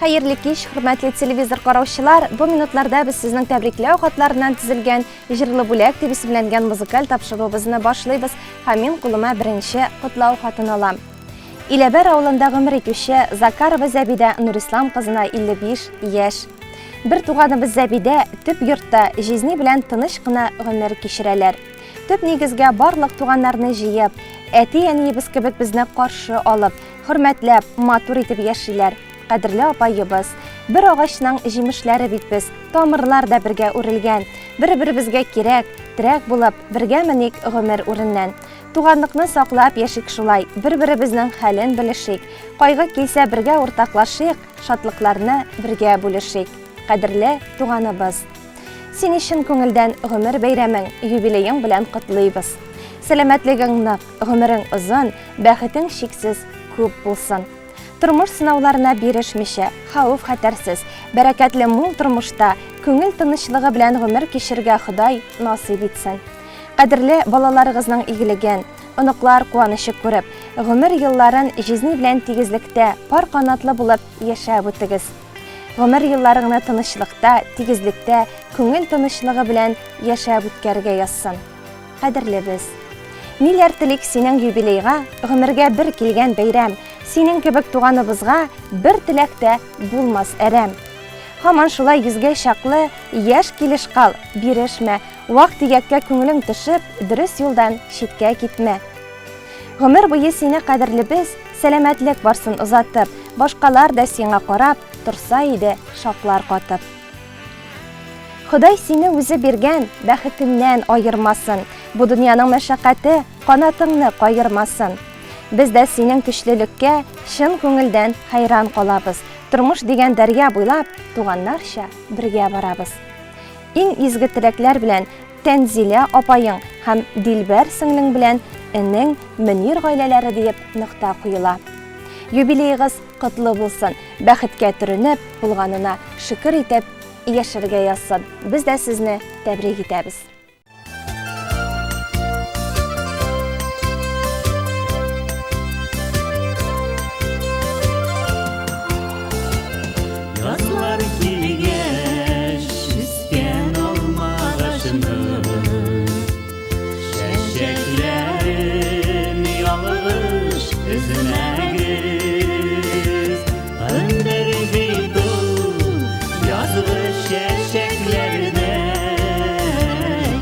Хәерле кич, хөрмәтле телевизор караучылар! Бу минутларда без сезнең тәбрикләү хатларыннан төзелгән Җырлы бүләк дип исемләнгән музыкаль тапшыруыбызны башлыйбыз һәм мин кулыма беренче котлау хатын алам. Иләбәр авылында гомер итүче Закарова Зәбидә Нурислам кызына 55 яшь. Бер туганыбыз Зәбидә төп йортта җизни белән тыныч кына гомер кичерәләр. Төп нигезгә барлык туганнарны җыеп, әти-әниебез кебек безне каршы алып, хөрмәтләп, матур итеп яшиләр. Кадерле апаебыз, бер агачның җимешләре бит без, тамырлар да бергә үрелгән. Бер-беребезгә кирәк, терәк булып, бергә меник гомер үреннән. Туганлыкны саклап яшик шулай, бер-беребезнең хәлен белешик. Кайгы килсә бергә уртаклашыйк, шатлыкларны бергә бүлешик. Кадерле туганыбыз! Сине чын күңелдән гомер бәйрәмең, юбилеең белән котлыйбыз. Сәламәтлегең нык, гомерең озын, бәхетең чиксез күп булсын. Тормыш сынауларына бирешмичә, хәвеф-хәтәрсез, бәрәкәтле мул тормышта, күңел тынычлыгы белән гомер кичерергә Ходай насыйп итсен. Кадерле балаларыгызның игелеген, оныклар куанычы күреп, гомер елларын җизни белән тигезлектә, пар канатлы булып яшәп үтегез. Гомер елларыңны тынычлыкта, тигезлектә, күңел тынычлыгы белән яшәп үткәрергә язсын. Кадерлебез! Ниләр телик синең юбилейга, гомергә бер килгән бәйрәм, синең кебек туганыбызга бер теләк тә булмас әрәм. Һаман шулай йөзгә чаклы яшь килеш кал, бирешмә, вак-төяккә күңелең төшеп, дөрес юлдан читкә китмә. Гомер буе сине кадерлебез, сәламәтлек барсын озатып, башкалар да сиңа карап, торса иде шаклар катып. Ходай сине үзе биргән бәхетеннән аермасын, бу дөньяның мәшәкате канатыңны каермасын. Без дә синең көчлелеккә чын күңелдән хәйран калабыз, тормыш дигән дәрья буйлап туганнарча бергә барабыз. Иң изге теләкләр белән Тәнзилә апаең һәм Дилбәр сеңлең белән энең Мөнир гаиләләре диеп нокта куела. Юбилеегыз котлы булсын, бәхеткә төренеп, булганына шөкер итеп яшәргә язсын. Без дә сезне тәбрик итәбез. Язлар килгәч, үскән алмагачның Чәчәкләрен ялгыш өзмәгез. Ындыр бит ул язгы чәчәкләрдәй.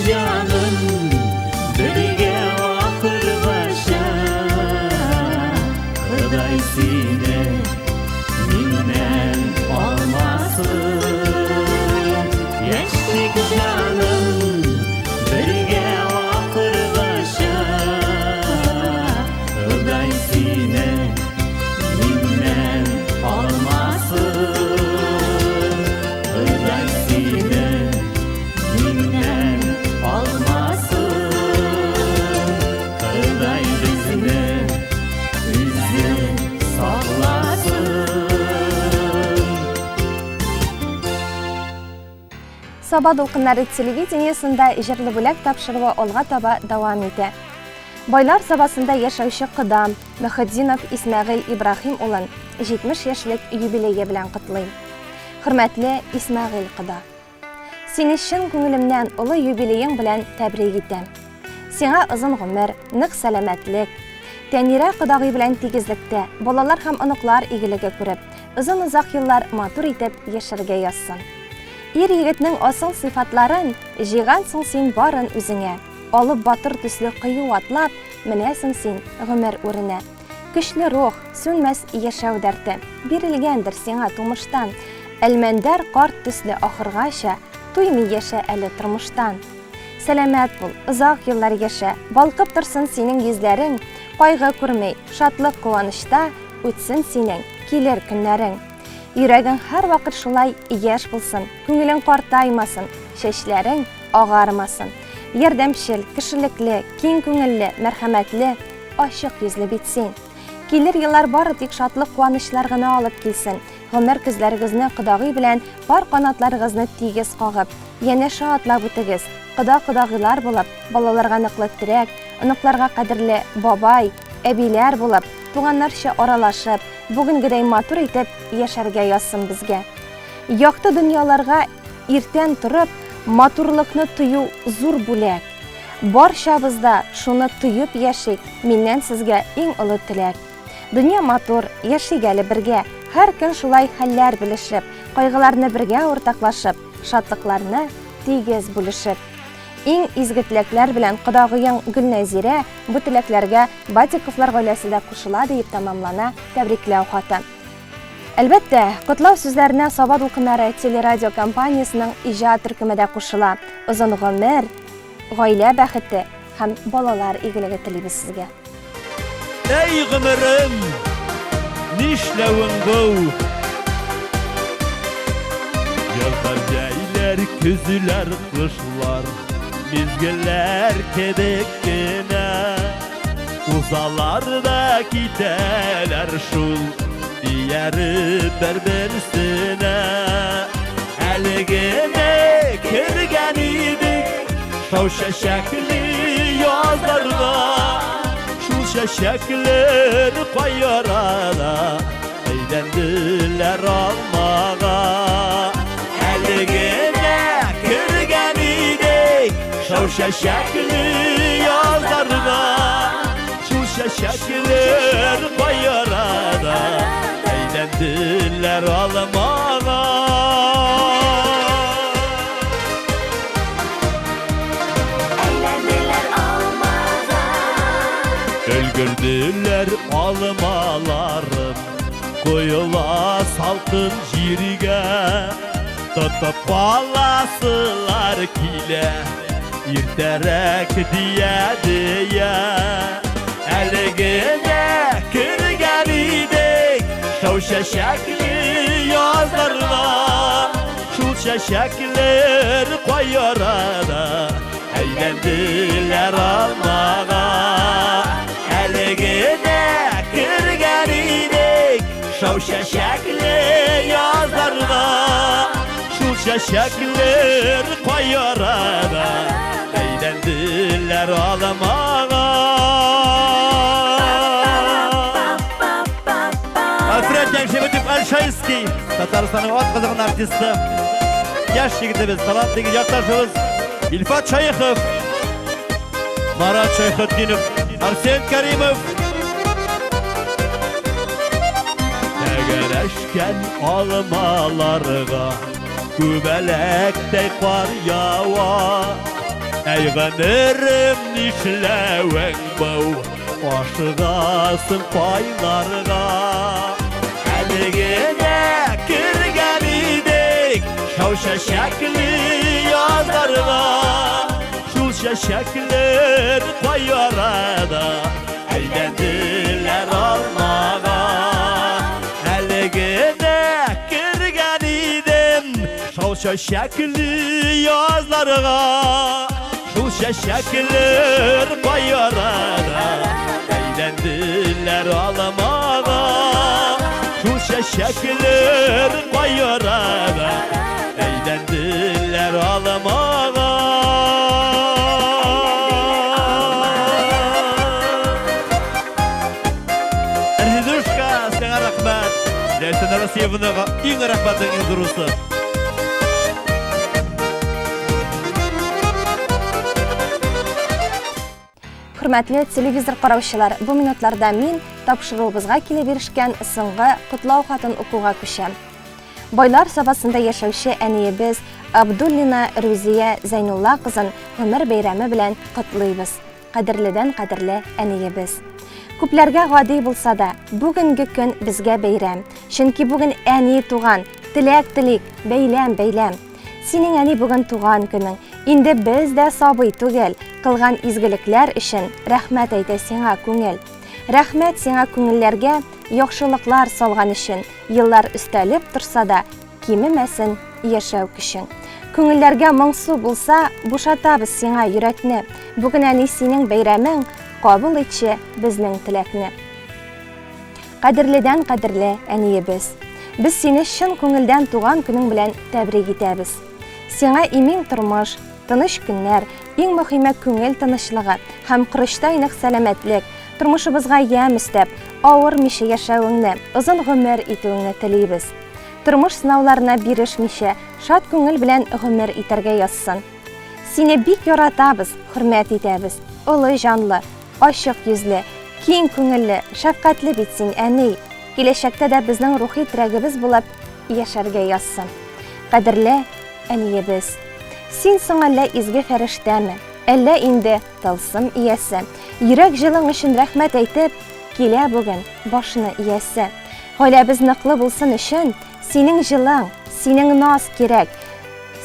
җаным, бергә ахыргача. Ходай сине миннән алмасын. Яшьлек җаным, бергә ахыргача. Ходай сине миннән алмасын. Ходай сине миннән алмасын. Ходай безне үзе сакласын. Саба дулкыннары телевидениесендә Җырлы бүләк тапшыруы алга таба дәвам итә. Байлар Сабасында яшәүче кодам Мөхетдинов Исмәгыйль Ибраһим улын 70 яшьлек юбилее белән котлыйм. Хөрмәтле Исмәгыйль кода! Сине чын күңелемнән олы юбилеең белән тәбрик итәм. Сиңа озын гомер, нык сәламәтлек, Тәнирә кодагый белән тигезлектә, балалар һәм оныклар игелеге күреп, озын-озак еллар матур итеп яшәргә язсын. Ир-егетнең асыл сыйфатларын җыйгансың син барын үзеңә. Алып батыр төсле кыю атлап, менәсең син гомер үренә. Көчле рух, сүнмәс яшәү дәрте, бирелгәндер сиңа тумыштан. Әлмәндәр карт төсле ахыргача, туймый яшә әле тормыштан. Сәламәт бул, озак еллар яшә, балкып торсын синең йөзләрең, кайгы күрми, шатлык-куанычта үтсен синең килер көннәрең. Йөрәгең һәрвакыт шулай яшь булсын, күңелең картаймасын, чәчләрең агармасын. Ярдәмчел, кешелекле, киң күңелле, мәрхәмәтле, ачык йөзле бит син. Килер еллар бары тик шатлык-куанычлар гына алып килсен. Гомер көзләрегезне кодагый белән пар канатларыгызны тигез кагып, янәшә атлап үтегез. Кода-кодагыйлар булып, балаларга ныклы терәк, оныкларга кадерле бабай, әбиләр булып, туганнарча аралашып, бүгенгедәй матур итеп яшәргә язсын безгә. Якты дөньяларга иртән торып, матурлыкны тою зур бүләк. Барчабыз да шуны тоеп яшик, миннән сезгә иң олы теләк. Дөнья матур, яшик әле бергә, һәр көн шулай хәлләр белешеп, кайгыларны бергә уртаклашып, шатлыкларны тигез бүлешеп. Иң изге теләкләр белән кодагыең Гөлнәзирә, бу теләкләргә Батиковлар гаиләсе дә кушыла диеп тәмамлана тәбрикләү хаты. Әлбәттә, котлау сүзләренә Саба дулкыннары телерадиокомпаниясенең иҗат төркеме дә кушыла. Озын гомер, гаилә бәхете һәм балалар игелеге телибез сезгә. Әй гомерем, нишләвең бу? Язлар, җәйләр, көзләр, кышлар, мизгелләр кебек кенә. Узалар да китәләр шул, ияреп бер-берсенә. Әле генә кергән идек, шау чәчәкле язларга. Шул чәчәкләр кай арада әйләнделәр алмага. Әле генә кергән идек, шау чәчәкле язларга. Шул чәчәкләр кай арада әйләнделәр алмага. Әйләнделәр алмага. Өлгерделәр алмаларым, коела салкын җиргә. Тотып каласылар килә, иртәрәк дия-дия. Әле генә кергән идек, шау чәчәкле язларга. Шул чәчәкләр кай арада әйләнделәр алмага. Әле генә кергән идек, шау чәчәкле язларга. Шул чәчәкләр кай арада әйләнделәр алмага. Альфред Яңшебетов Альшайский, Татарстанның атказанган артисты, яшь егетебез, талантлы якташыбыз Илфат Шәехов, Марат Шәйхетдинов, Арсен Каримов. Тәгәрәшкән алмаларга күбәләктәй кар ява. Әй гомерем нишләвең бу? Ашыгасың кайларга? Әле генә кергән идек шау чәчәкле язларга. Шул чәчәкләр кай арада әйләнделәр алмага. Әле генә кергән идем шау чәчәкле язларга. Шул чәчәкләр кай арада әйләнделәр алмага. Шул чәчәкләр кай арада әйләнделәр алмага. Резидушка, сиңа рәхмәт. Ләйсән Россиевнага иң рәхмәтең иң зурысы. Хөрмәтле телевизор караучылар, бу минутларда мин тапшыруыбызга килеп ирешкән соңгы котлау хатын укуга күчәм. Байлар Сабасында яшәүче әниебез Абдуллина Рүзия Зәйнулла кызын гомер бәйрәме белән котлыйбыз. Кадерледән кадерле әниебез. Күпләргә гади булса да, бүгенге көн безгә бәйрәм. Чөнки бүген әни туган, теләк телик, бәйләм бәйләм. Синең әни бүген туган көнең. Инде без дә сабый түгел. Кылган изгелекләр өчен рәхмәт әйтә сиңа күңел. Рәхмәт сиңа күңелләргә яхшылыклар салган өчен. Еллар өстәлеп торса да, кимемәсен яшәү көчең. Күңелләргә моңсу булса, бушатабыз сиңа йөрәкне. Бүген әни синең бәйрәмең, кабул итче безнең теләкне. Кадерледән кадерле әниебез. Без сине чын күңелдән туган көнең белән тәбрик итәбез. Сиңа имин тормыш, тыныч көннәр, иң мөһиме күңел тынычлыгы һәм корычтай нык сәламәтлек, тормышыбызга ямь өстәп, авырмыйча яшәвеңне, озын гомер итүеңне телибез. Тормыш сынауларына бирешмичә, шат күңел белән гомер итәргә язсын. Сине бик яратабыз, хөрмәт итәбез. Олы җанлы, ачык йөзле, киң күңелле, шәфкатьле бит син, әни. Киләчәктә дә безнең рухи терәгебез булып яшәргә язсын. Кадерле әниебез! Син соң әллә изге фәрештәме, әллә инде тылсым иясе? Йөрәк җылың өчен рәхмәт әйтеп, килә бүген башны иясе. Гаиләбез ныклы булсын өчен, синең җылың, синең наз кирәк.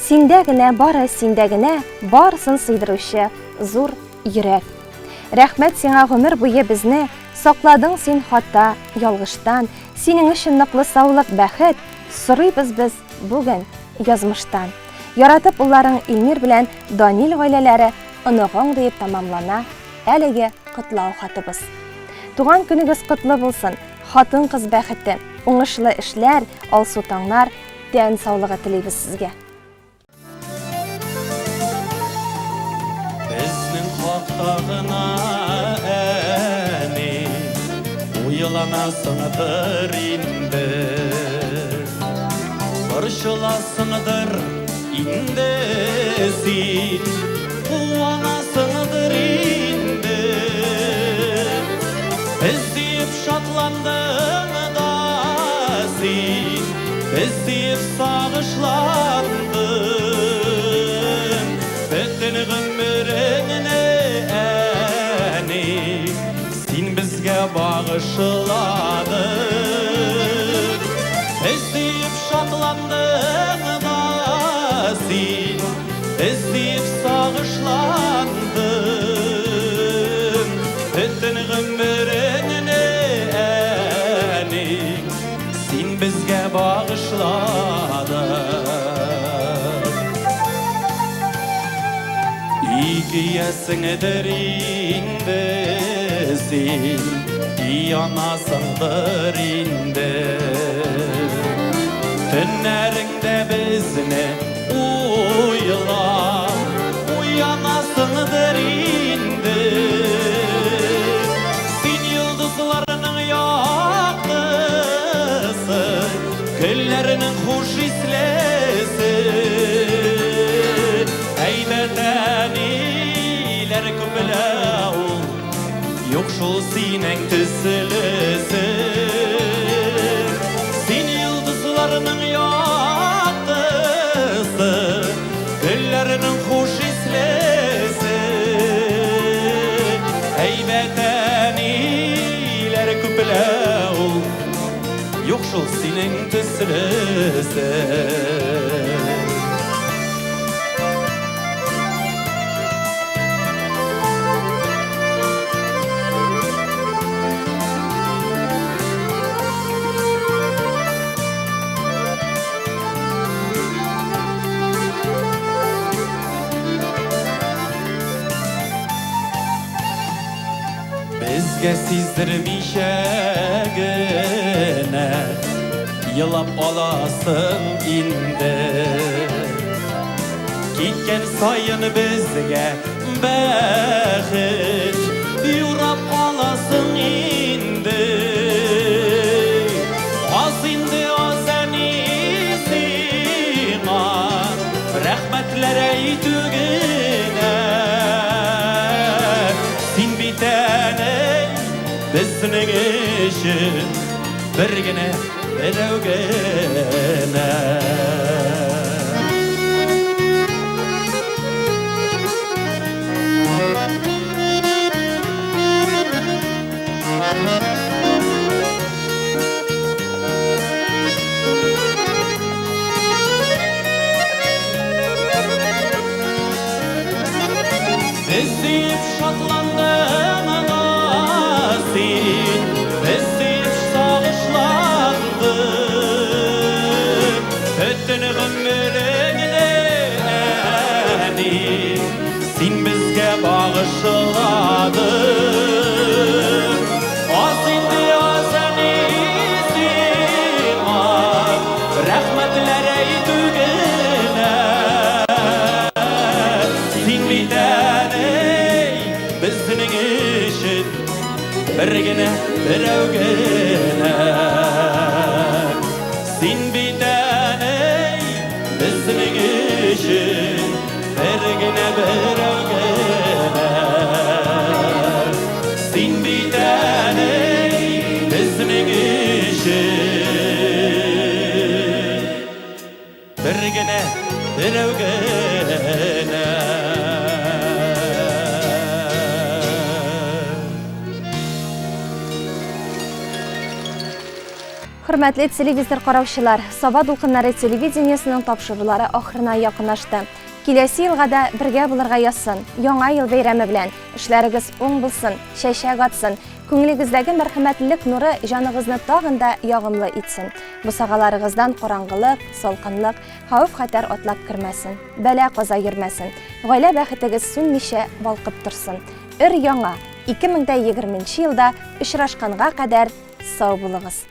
Синдә генә, бары синдә генә барысын сыйдыручы зур йөрәк. Рәхмәт сиңа гомер буе безне сакладың син хата, ялгыштан. Синең өчен ныклы саулык, бәхет сорыйбыз без бүген язмыштан. Яратып улларың Илмир белән Данил гаиләләре оныгың диеп тәмамлана әлеге котлау хатыбыз. Туган көнегез котлы булсын, хатын-кыз бәхете, уңышлы эшләр, алсу таңнар, тән саулыгы телибез сезгә. Безнең хакта гына әни уйланасыңдыр инде. Борчыласыңдыр инде син, куанасыңдыр инде. Без диеп шатландың да син, без диеп сагышландың. Бөтен гомереңне әни, син безгә багышладың. Без диеп шатландың да син, без диеп сагышландың. Бөтен гомереңне әни, син безгә багышладың. Ике ясеңдер инде син, янасыңдыр инде. Төннәреңдә безне уйлап, уянасыңдыр инде. Син йолдызларның яктысы, көлләрнең хуш ислесе. Әйбәт әниләр күплә ул, юк шул синең төслесе. Син йолдызларның яктысы, гөлләрнең хуш ислесе. Юк шул синең төслесе. Безгә сиздермичә генә елап аласың инде. Киткән саен безгә бәхет юрап аласың инде. Аз инде аз әни сиңа рәхмәтләр әйтү генә. Син бит әни безнең өчен бер генә берәү генә. Без дип шатландың да син, без дип сагышландың. Бөтен гомереңне, әни, син безгә багышладың. Аз инде аз әни сиңа, рәхмәтләр әйтү генә. Син бит әни безнең өчен бер генә берәү генә. Син бит әни безнең өчен бер генә берәү генә. Син бит әни безнең өчен бер генә берәү генә. Хөрмәтле телевизор караучылар, Саба дулкыннары телевидениесенең тапшырулары ахырына якынлашты. Киләсе елга да бергә булырга язсын. Яңа ел бәйрәме белән эшләрегез уң булсын, чәчәк атсын. Күңелегездәге мәрхәмәтлелек нуры җаныгызны тагын да ягымлы итсен. Бусагаларыгыздан караңгылык, салкынлык, хәвеф-хәтәр атлап кермәсен. Бәла-каза йөрмәсен. Гаилә бәхетегез сүнмичә балкып торсын. Өр-яңа 2020 елда очрашканга кадәр сау булыгыз.